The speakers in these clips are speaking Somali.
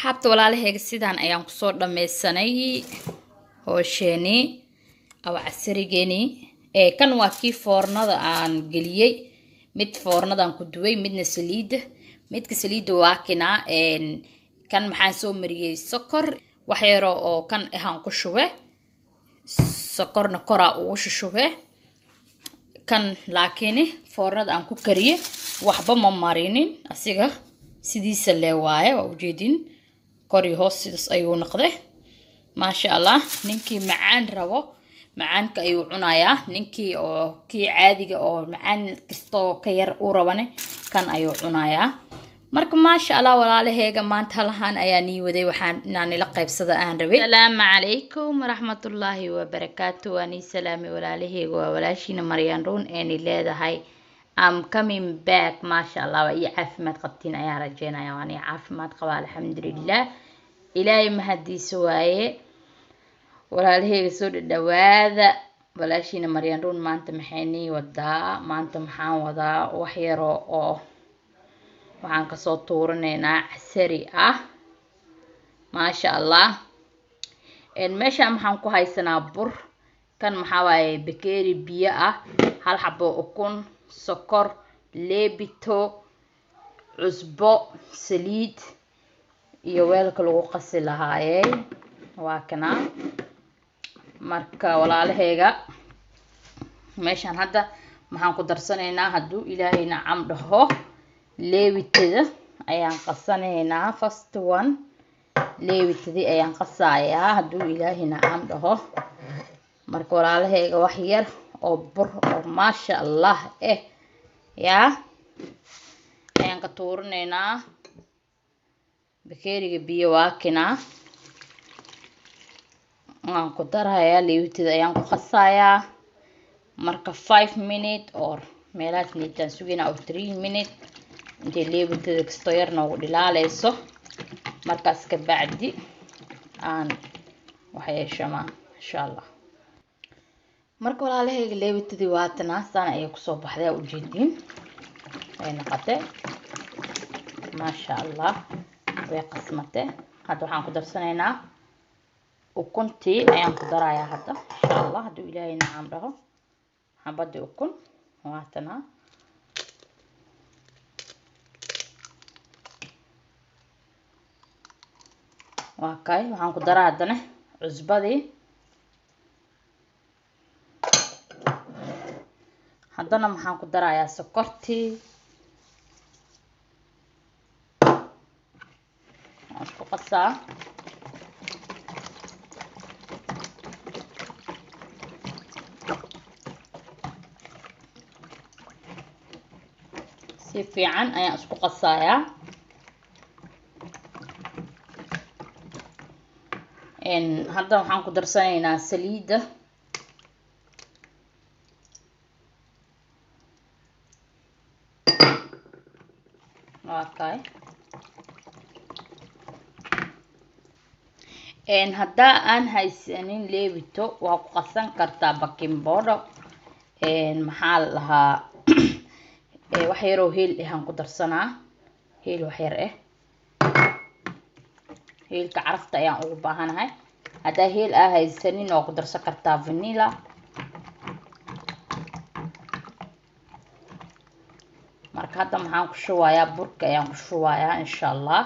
Asxaabta walaalahayga, sidaan ayaan kusoo dhammaysanay hoosheenii aw casarigeeni. Kan waa kii foornada aan geliyey. Mid foornadaan ku duway, midna saliidda. Midka saliidda waa kinaa. Kan maxaan soo mariyey? Sokor wax yaro oo kan ahaan ku shube, sokorna koraa ugu shushube. Kan laakiin foornada aan ku kariye waxba ma marinin, asiga sidiisa lee waaye. Waa ujeedin, kor iyo hoos sidaas ayuu noqday, maasha Allah. Ninkii macaan rabo macaanka ayuu cunayaa, ninkii oo kii caadiga oo macaan kastoo ka yar uu rabane kan ayuu cunayaa. Marka maasha Allah walaalaheega, maanta halahaan ayaa nii waday, waxaan inaan ila qaybsada aan rabay. Asalaamu calaykum waraxmatullaahi wabarakaatu. Waa nii salaamay walaalaheega, waa walaashiina Maryaan Ruun eeni leedahay I'm coming back. Maasha Allah, waa ii caafimaad qabtiin ayaan rajeynaya. Waan ii caafimaad qabaa, alxamdulilah, Ilaahay mahadiisa waaye. Walaalaheyga, soo dhadhawaada. Walaashiina Maryaan Ruun maanta maxay nii wadaa? Maanta maxaan wadaa? Wax yaro oo waxaan kasoo tuuranaynaa casari ah, maasha Allah. Meeshaan maxaan ku haysanaa? Bur. Kan maxaa waaye? Bakeeri biyo ah, hal xabo ukun, sokor, leebito, cusbo, saliid iyo weelka lagu qasi lahaayey waa kana. Marka walaalaheyga, meeshaan hadda maxaan ku darsanaynaa? Hadduu Ilaahay nacam dhaho, leewitada ayaan qasanaynaa. First one, leewitadii ayaan qasayaa hadduu Ilaahay nacam dhaho. Marka walaalaheyga, wax yar oo bur oo maasha Allah yaa ayaan ka tuurinaynaa. Bakeeriga biyo waa kinaa, waan ku darayaa, leewitada ayaan ku qasayaa. Marka 5 minute or meelahaas niitaan sugaynaa, or 3 minute, intay leewitada kastoo yar noogu dhilaaleyso. Markaas ka bacdi aan waxa yeeshamaa insha Allah. Marka walaalahayga, leewitadii waatana, saan ayay kusoo baxday, aa ujeediin, way noqotay, maasha Allah, way qasmatay. Hadda waxaan ku darsanaynaa ukuntii ayaan ku darayaa hadda insha Allah, hadduu Ilaahay nacam dhaho. Xabadii ukun waatana. Waa kay. Waxaan ku daraa haddana cusbadii. Haddana maxaan ku darayaa? Sokortii. Waan isku qasaa. Si fiican ayaan isku qasayaa. Hadda waxaan ku darsanaynaa saliidda. Waa kay. Haddaa aan haysanin leebito, waa ku qasan kartaa baking powder. Maxaa la dhahaa, wax yaroo heel ahaan ku darsanaa, heel wax yar ah. Heelka carafta ayaan ugu baahanahay. Haddaa heel aa haysanin, waa ku darsan kartaa vanilla. Marka hadda maxaan ku shubayaa? Burka ayaan ku shubayaa insha Allah.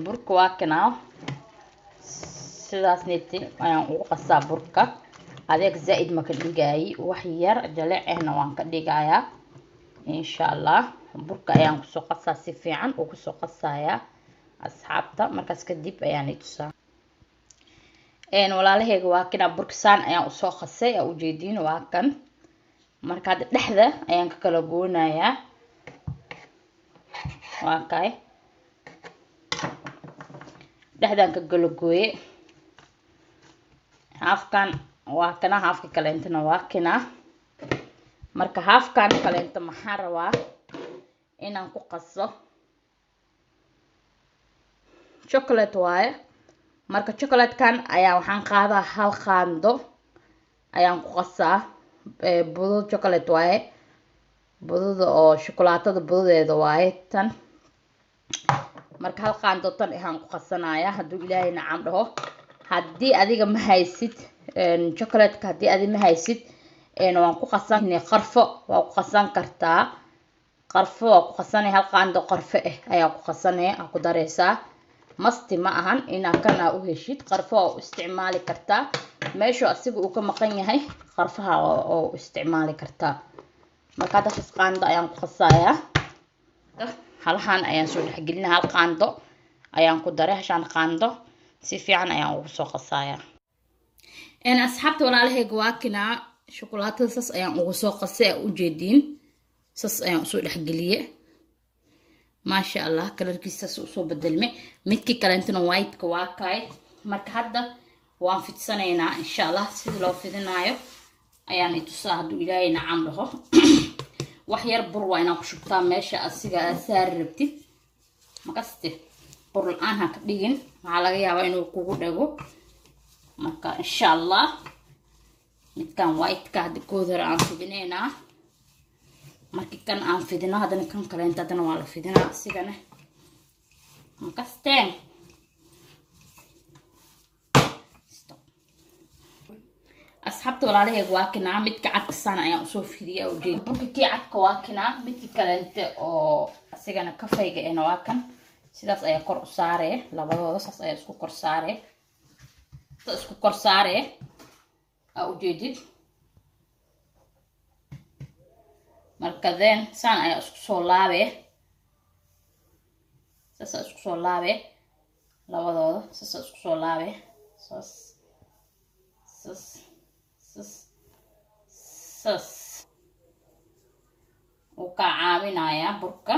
Burka waa kanaa, sidaas neti ayaan ugu qasaa burka. Adeeg zaa-id ma ka dhigaayi, wax yar jalec ahna waan ka dhigayaa insha Allah. Burka ayaan kusoo qasaa, si fiican ugu soo qasayaa asxaabta. Markaas kadib ayaan i tusaa. Walaalahayga, waa kana burka, saan ayaan usoo qasay, aa ujeediin, waa kan. Marka hadda dhexda ayaan ka kala goonayaa. Waa kay, dhexdaan ka kala gooye. Halfkan waa kana, halfka kaleentana waa kina. Marka halfkan kaleento maxaan rabaa inaan ku qaso? Chocolate waaye. Marka chocolatekan ayaa waxaan qaadaa, hal qaando ayaan ku qasaa. Budo chocolate waaye, budada oo shukulaatada budadeeda waaye tan. Marka hal qaando tan ahaan ku qasanaya hadduu Ilaahay nacam dhaho. Haddii adiga ma haysid chocolate-ka, haddii adiga ma haysid, waan ku qasan qarfo, waa ku qasan kartaa qarfo, waa ku qasanay. Hal qaando qarfo ah ayaa ku qasanaya, aa ku dareysaa. Masti ma ahan inaa kana u heshid, qarfo waa u isticmaali kartaa. Meeshu asiga uu ka maqan yahay qarfaha oo u isticmaali kartaa. Marka hadda hal qaando ayaan ku qasayaa, halahan ayaan soo dhexgelinaa. Hal qaando ayaan ku daray, hashaan qaando si fiican ayaan ugu soo qasayaa. Asxaabta walaalahayga, waa kinaa shukulaatada, saas ayaan ugu soo qasay, aa ujeediin, saas ayaan usoo dhexgeliye. Maasha Allah, kalarkiisa saas usoo bedelmay. Midkii kaleentana white-ka waa kaay. Marka hadda waan fidsanaynaa insha Allah. Sidii loo fidinaayo ayaan itusaa hadduu Ilaahay nacam dhaho. Wax yar bur waa inaa ku shubtaa meesha asiga aad saari rabtid, makaste bur la-aan ha ka dhigin, waxaa laga yaabaa inuu kugu dhago. Marka insha Allah midkan white-ka hadda kood hore aan fidinaynaa. Markii kan aan fidino, haddana kan kaleenta haddana waa la fidinaa asigana, makasteen. Stop. Asxaabta walaalahayga, waa kinaa midka cadka, saan ayaan usoo fidiya, ujeeda. Burka kii cadka waa kinaa, midka kaleente oo asigana kafayga ehna waa kan. Sidaas ayaa kor u saaree, labadooda saas ayaa isku kor saaree, isku kor saaree, aa ujeedid. Marka then saan ayaa isku soo laabee, saasa isku soo laabee, labadooda saasa isku soo laabee, saas saas saas saas. Wuu kaa caawinayaa burka.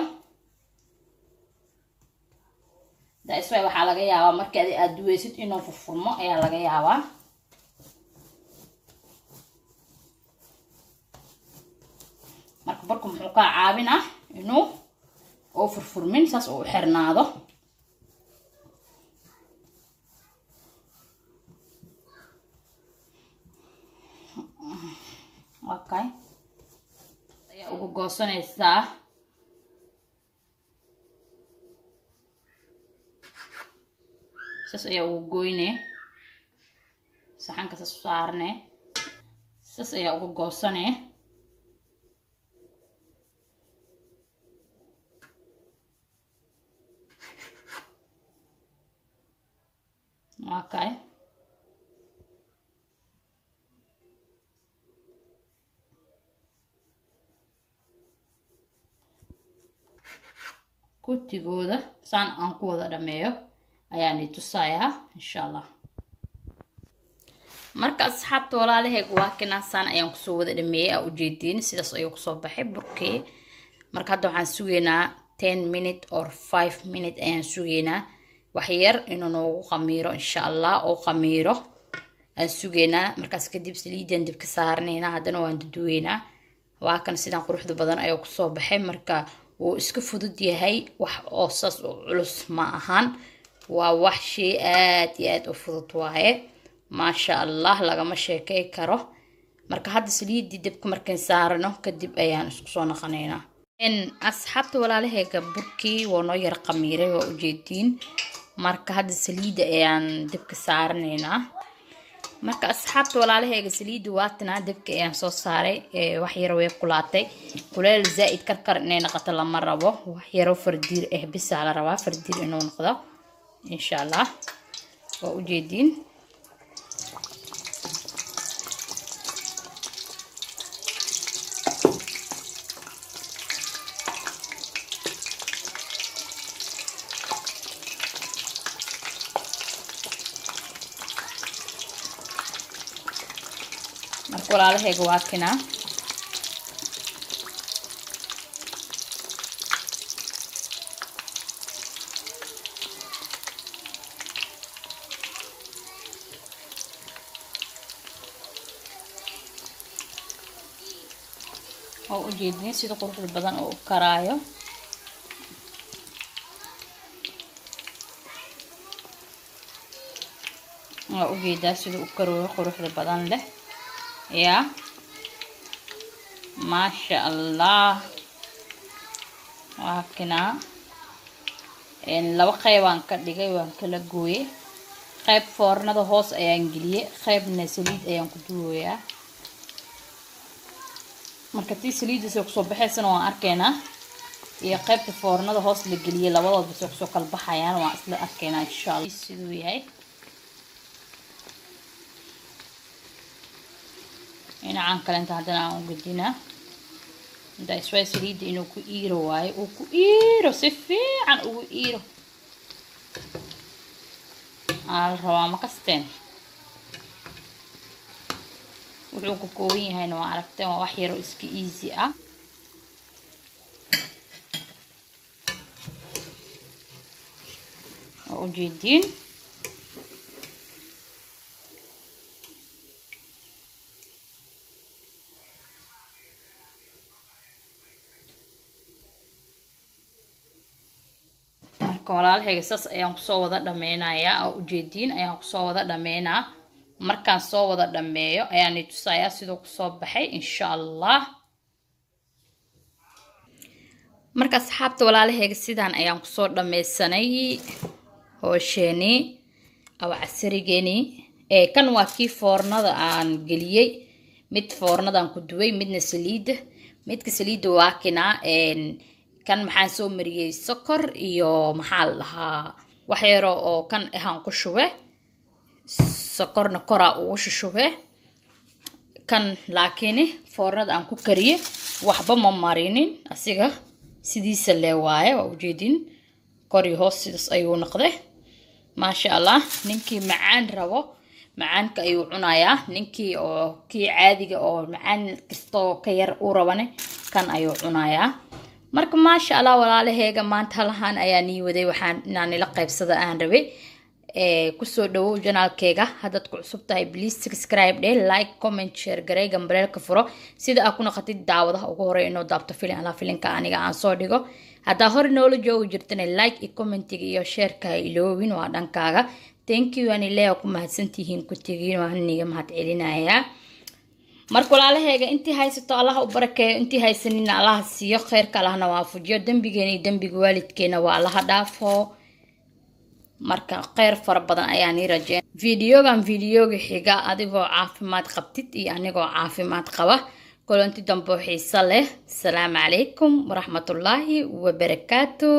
That's why waxaa laga yaabaa markii adi aad duweysid inuu furfurmo ayaa laga yaabaa. Marka burka muxuu kaa caawinaa? Inuu oo furfurmin, saas uu u xirnaado. Okay, ayaa ugu goosanaysaa. Saas ayaa ugu goyne, saxanka saas u saarne, saas ayaa ugu goosane. Okay, kutigooda saan aan ku wada dhameeyo ayaan i tusayaa insha Allah. Marka asxaabta walaalahayga, waa kinaa, saan ayaan kusoo wada dhameeyey, aa ujeediin, sidaas ayuu kusoo baxay burkii. Marka hadda waxaan sugeynaa 10 minute or 5 minute ayaan sugeynaa, wax yar inuu noogu qamiiro insha Allah, oo qamiiro aan sugeynaa. Markaas kadib saliidan dib ka saaranaynaa, haddana waan duduweynaa. Waa kan, sidaan quruxda badan ayuu kusoo baxay. Marka wuu iska fudud yahay, wax oo saas u culus ma ahan, waa wax shay aad iyo aad u fudud waaye. Maasha Allah, lagama sheekey karo. Marka hadda saliidii dabka markaan saarano kadib ayaan isku soo noqonaynaa. Asxaabta walaalahayga, burkii waa noo yar qamiiray, waa ujeediin. Marka hadda saliidda ayaan dabka saaranaynaa. Marka asxaabta walaalahayga, saliidda waatanaa, dabka ayaan soo saaray. Wax yar way kulaatay, kuleel zaa'id karkar inay noqoto lama rabo, wax yaro fardiir ah bisaa la rabaa, fardiir inuu noqdo insha Allah. Waa ujeediin. Marka walaalahayga, waa kinaa. Oo ujeedin sida quruxda badan oo u karaayo. Waa ujeedaa sida u karooyo quruxda badan leh. Ya maasha Allah, waa kinaa. Laba qeybaan ka dhigay, waan kala gooyey. Qayb foornada hoos ayaan geliyey, qaybna saliid ayaan ku duwayaa. Marka tii saliidda soo kusoo baxaysana waan arkaynaa, iyo qaybta foornada hoos la geliyey, labadoodba soo kusoo kala baxayaan, waan isla arkaynaa insha Allah siduu yahay. Dhinacan kalenta haddana aan u gedinaa. That's why saliidda inuu ku iiro waayo, uu ku iiro, si fiican ugu iiro aa la rabaa. Ma kasteen wuxuu ka kooban yahayna? Waa aragteen, waa wax yaroo iska easy ah. Waa ujeediin. Marka walaalahayga, saas ayaan kusoo wada dhameynayaa oo ujeediin ayaan kusoo wada dhameynaa. Markaan soo wada dhameeyo ayaan i tusayaa siduu kusoo baxay insha Allah. Marka asxaabta walaalahayga, sidaan ayaan kusoo dhameysanay hoosheenii aw casarigeeni. Kan waa kii foornada aan geliyey. Mid foornadaan ku duway, midna saliidda. Midka saliidda waa kinaa. Kan maxaan soo mariyey? Sokor iyo maxaa la dhahaa, wax yaro oo kan ahaan ku shube, sokorna koraa ugu shushube. Kan laakiin foornada aan ku kariye waxba ma marinin, asiga sidiisa lee waaye. Waa ujeedin, kor iyo hoos sidaas ayuu noqday, maasha Allah. Ninkii macaan rabo macaanka ayuu cunayaa, ninkii oo kii caadiga oo macaan kastoo ka yar uu rabane kan ayuu cunayaa. Marka maasha Allah walaalaheega, maanta halahan ayaa nii waday, waxaan inaan ila qaybsada aan rabay. Kusoo dhawow channelkeyga. Haddaad ku cusub tahay, please subscribe dheh, like, comment, share garey, gambaleelka furo, sida aad ku noqotid daawadaha ugu horeeya inuu daabto filin ala filinka aniga aan soo dhigo. Haddaa hore noola joogi jirtana, like iyo commentiga iyo shareka ha iloobin, waa dhankaaga. Thank you ani leeya, ku mahadsantihiin ku tegiin, waan niga mahad celinayaa. Marka walaalaheega, intii haysato Allaha u barakeeyo, intii haysanina Allaha siiyo, kheyrka Allahna waafujiyo, dembigeena iyo dembiga waalidkeena waa Allaha dhaafo. Marka kheyr fara badan ayaan ii rajeyn. Videogan videoga xiga, adigoo caafimaad qabtid iyo anigoo caafimaad qaba, kulanti dambe oo xiiso leh. Asalaamu calaykum waraxmatullaahi wabarakaatu.